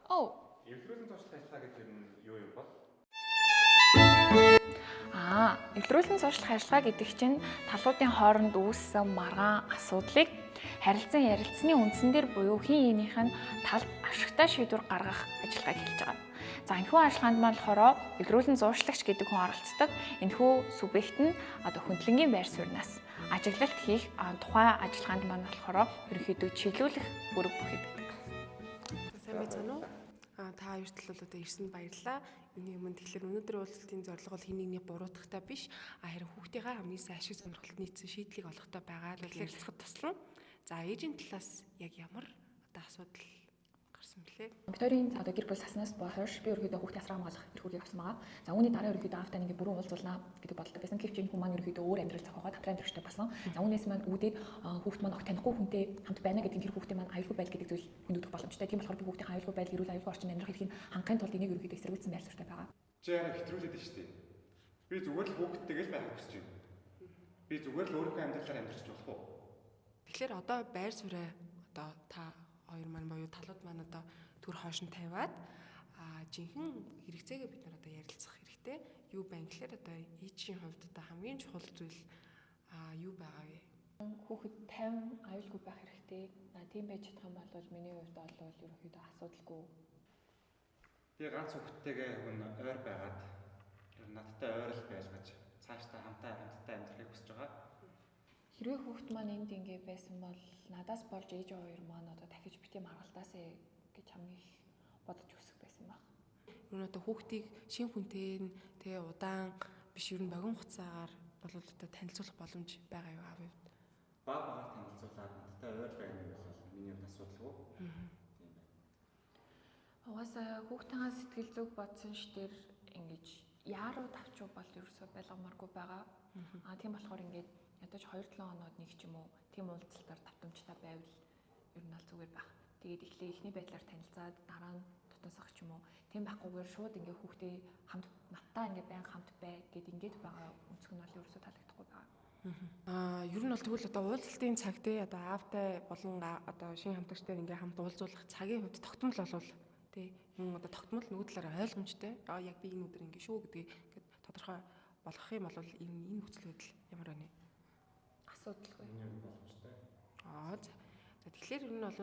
Оо. Эвлэрүүлэн зуршлах ажиллагаа гэдэг юм юу юм бол? Эвлэрүүлэн зуршлах ажиллагаа гэдэг чинь талуудын хооронд үүссэн маргаан асуудлыг харилцан ярилцсны үндсэн дээр буюу хин энийх нь талд ашигтай шийдвэр гаргах ажиллагааг хэлж байгаа. За, энэхүү ажиллагаанд маань болохоор эвлэрүүлэн зууршлагч гэдэг хүн оролцдог. Энэхүү субъект нь одоо хөндлөнгийн байр сууриас ажиглалт хийх тухайн ажиллагаанд маань болохоор ерөнхийдөө чиглүүлэх үүрэг бүхий байдаг. Сайн байцгаана уу? Та хоёр тал бол одоо ирсэнд баярлалаа. Юуны өмнө тэгэхээр өнөөдөр уулзалтын зорилго бол хэн нэгнийг буруутгахтай биш, харин хүүхдийнхаа хамгийн сайн ашиг сонирхолд нийцсэн шийдлийг олохтой байгаа. Тэгэхээр ярилцахад туслана. За, ээжийн талаас яг ямар одоо асуудал гарсан бэлээ? Бид хоёрын одоо гэр бүл саснаас хойш би ерөнхийдөө хүүхдээ асраа хамгаалах эрх үүргийг авсан байгаа. За, үүний дараа ерөнхийдөө аавтай нэг бүрэн уулзуулнаа гэдэг бодолтой байсан. Гэвч энэ хүн маань ерөнхийдөө өөр амьдрал зохиогоод хамтран амьдрахтай болсон. За, үүнээс маань үүдээд хүүхд маань огт танихгүй хүнтэй хамт байна гэдэг нь тэр хүүхдээ маань аюулгүй байдал гэдэг зүйл хүндэгдэх боломжтой. Тийм болохоор би хүүхдийн аюулгүй байдал, эрүүл аюулгүй орчинд амьдрах эрхийг хангахын тулд энийг ерөнхийдөө эсэргүүцсэн байр суурьтай байгаа. Чи яараа хэтрүүлээд байна шүү дээ. Би зүгээр л хүүхдтэйгээ л байхыг хүсэж байна. Би зүгээр л өөрийнхөө амьдралаар амьдарч болох уу? Тэгэхээр одоо байр сууриа одоо та хоёр маань буюу талууд маань одоо төр хойш нь тавиад жинхэнэ хэрэгцээгээ бид нар одоо ярилцах хэрэгтэй. Юу байна гэхээр одоо ээжийн хувьд одоо хамгийн чухал зүйл юу байгаа вэ? Хүүхэд 50 аюулгүй байх хэрэгтэй. Тийм байж чадах юм бол миний хувьд бол ерөнхийдөө асуудалгүй. Би ганц хүүхдтэйгээ хүн ойр байгаад ер нь надтай ойр л байлгаж цаашдаа хамтаа хамтдаа амьдрахыг хүсэж байгаа. Хэрвээ хүүхэд маань энд ингэ байсан бол надаас болж ээж хоёр маань одоо дахиж бити маргалдаасэ гэж хамгийн их бодож хүсэх байсан баг. Ер нь одоо хүүхдийг шинэ хүнтэй нь тэгээ удаан биш, ер нь богино хугацаагаар бол одоо танилцуулах боломж байгаа юу аав хувьд? Баг багаар танилцуулаад надтай ойр байна гэж бол миний хувьд асуудалгүй. Тийм байна. Угаасаа хүүхдийнхаа сэтгэл зүг бодсон ш тэр ингэж яаруу тавчуу бол ерөөсөө байлгамааргүй байгаа. Тийм болохоор ингээд ядаж 2-7 хоноод нэг ч юм уу тийм уулзалтаар давтамжтай байвал ер нь бол зүгээр байх. Тэгээд эхлээ эхний байдлаар танилцаад дараа нь тутансах ч юм уу. Тийм байхгүйгээр шууд ингээ хүүхдээ хамт надтай ингээ байн хамт бай гэд ингээд байгаа өнцөг нь бол ерөөсөө таалагдахгүй байгаа. Ер нь бол тэгвэл одоо уулзалтын цаг те одоо аавтай болон одоо шинэ хамтагчтай ингээ хамт уулзуулах цагийн хувьд тогтмол болвол те мөн одоо тогтмол нөгөө талаараа ойлгомжтой. Яг би энэ өдөр ингээ шүү гэдгийг ингээд тодорхой болгох юм бол энэ нөхцөл байдал ямар байна вэ? Асуудалгүй. Миний хувьд боломжтой. За. За, тэгэхээр ер нь бол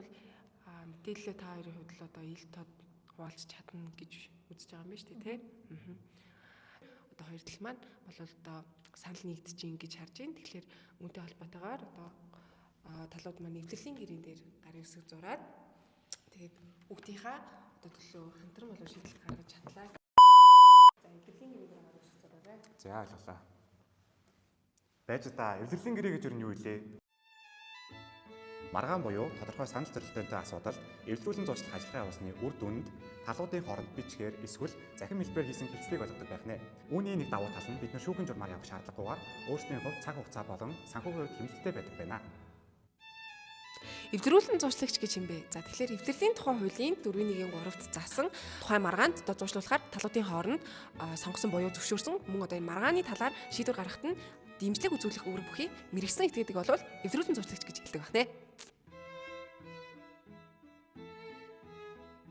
мэдээлэлээ та хоёрын хувьд л одоо ил тод хуваалцах чадна гэж үзэж байгаа юм байна шүү дээ, тэ? Одоо хоёр тал маань бол одоо санал нэгдэж ин гэж харж байна. Тэгэхээр үүнтэй холбоотойгоор одоо талууд маань эвлэлийн гэрэн дээр гар үсэг зураад тэгээд хүүхдийнхаа одоо төлөө хамтран болон шийдэл гаргаж чадлаа. За, эвлэлийн гэрэн дээр гар үсэг зураарай. За, ойлголоо. Байж та эвлэлийн гэрээ гэж юу нь юу илээ? Маргаан буюу тодорхой санал зөрчилдөөнтэй асуудалд эвлэрүүлэн зуршлах ажиллагаа явуулсны үр дүнд талуудын хооронд бичгээр эсвэл захин хэлбэрээр хийсэн хэлцлийг ойлгодог байх нэ. Үүний нэг давуу тал нь бид нар шүүхийн журмаар явах шаардлагагүйгээр өөрсдийн хувьд цаг хугацаа болон санхүүгийн хувьд хэмнэлттэй байдаг байна. Эвлэрүүлэн зуршлагч гэж юм бэ? За, тэгэхээр эвлэрэлийн тухай хуулийн 4.1-3-т заасан тухайн маргаанд одоо зуршлуулахаар талуудын хооронд сонгосон буюу зөвшөөрсөн мөн одоо энэ маргааны талаар шийдвэр гаргахад нь дэмжлэг үзүүлэх үүрэг бүхий мэргэсэн этгээдэг бол эвлэрүүлэн зуршлагч гэж хэлдэг байна.